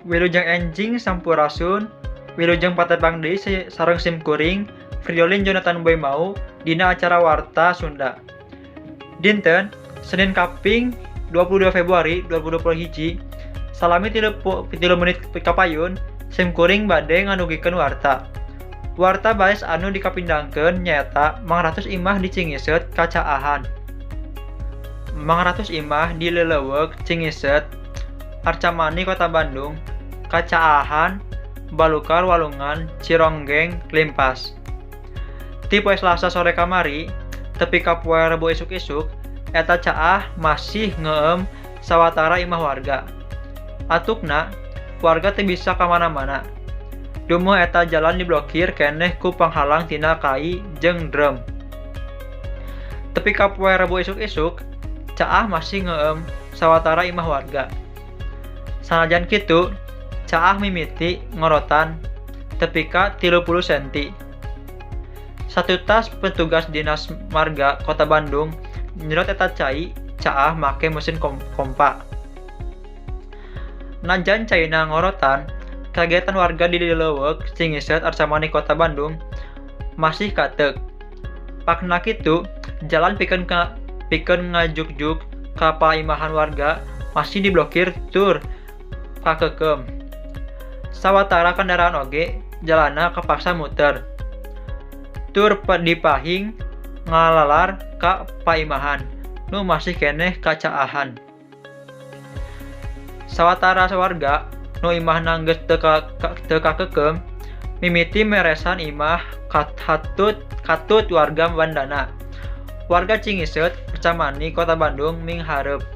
Wilujeng enjing sampurasun, wilujeng patepang deui sareng simkuring Fridolin Jonathan Boymau dina acara Warta Sunda. Dinten Senin kaping 22 Februari 2021, salami 3 menit kapayun simkuring bade ngadugikeun warta. Warta baes anu dikapindangkeun nyaeta mangratus imah di Cingiseut kacaahan. Mangratus imah di Leleuweuk Cingiseut, Arcamanik Kota Bandung, kacaahan balukar walungan Cironggeng limpas. Ti poe Selasa sore kamari tepi ka poe Rebo isuk-isuk, eta caah masih ngeueum sawatara imah warga. Atukna, warga teu bisa ka mana-mana. Dumeh eta jalan diblokir keneh ku panghalang tina kai jeung drum. Tepi ka poe Rebo isuk-isuk, caah masih ngeueum sawatara imah warga. Sanajan kitu, caah mimiti ngorotan tepi ka 30 senti. Satutas petugas Dinas Marga Kota Bandung nyedot eta cai caah make mesin kompa. Najan caina ngorotan, kagiatan warga di Leleuweuk Cingiseut Arcamanik Kota Bandung masih kateuk. Pakna kitu, jalan pikeun ngajukjuk ka paimahan warga masih diblokir tur kakeukeuem. Sawatara kendaraan oge jalanna kapaksa muter tur dipahing ngalalar ka paimahan nu masih keneh kacaahan. Sawatara warga nu imahna geus teu kakeukeuem mimiti meresan imah katut warga bandana. Warga Cingiseut Arcamanik Kota Bandung minghareup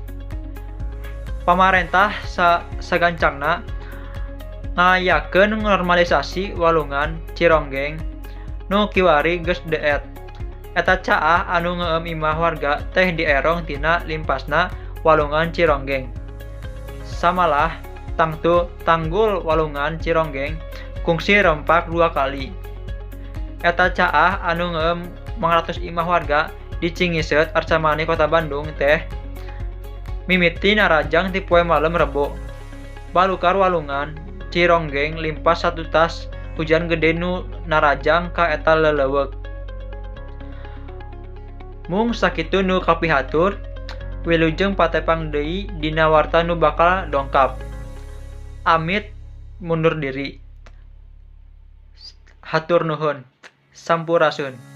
pamarentah sagancangna ngayakeun normalisasi walungan Cironggeng nu kiwari geus deet. Eta caah anu ngeueum imah warga teh dierong tina limpasna walungan Cironggeng. Samalah tangtu tanggul walungan Cironggeng kungsi rempak 2 kali. Eta caah anu ngeueum mangratus imah warga di Cingiseut Arcamanik Kota Bandung teh mimiti narajang ti poe malem Rebo. Balukar walungan Cironggeng limpas satutas hujan gede nu narajang ka eta leleuweuk. Mung sakitu nu kapihatur, wilujeng patepang deui dina warta nu bakal dongkap. Amit mundur diri. Hatur nuhun. Sampurasun.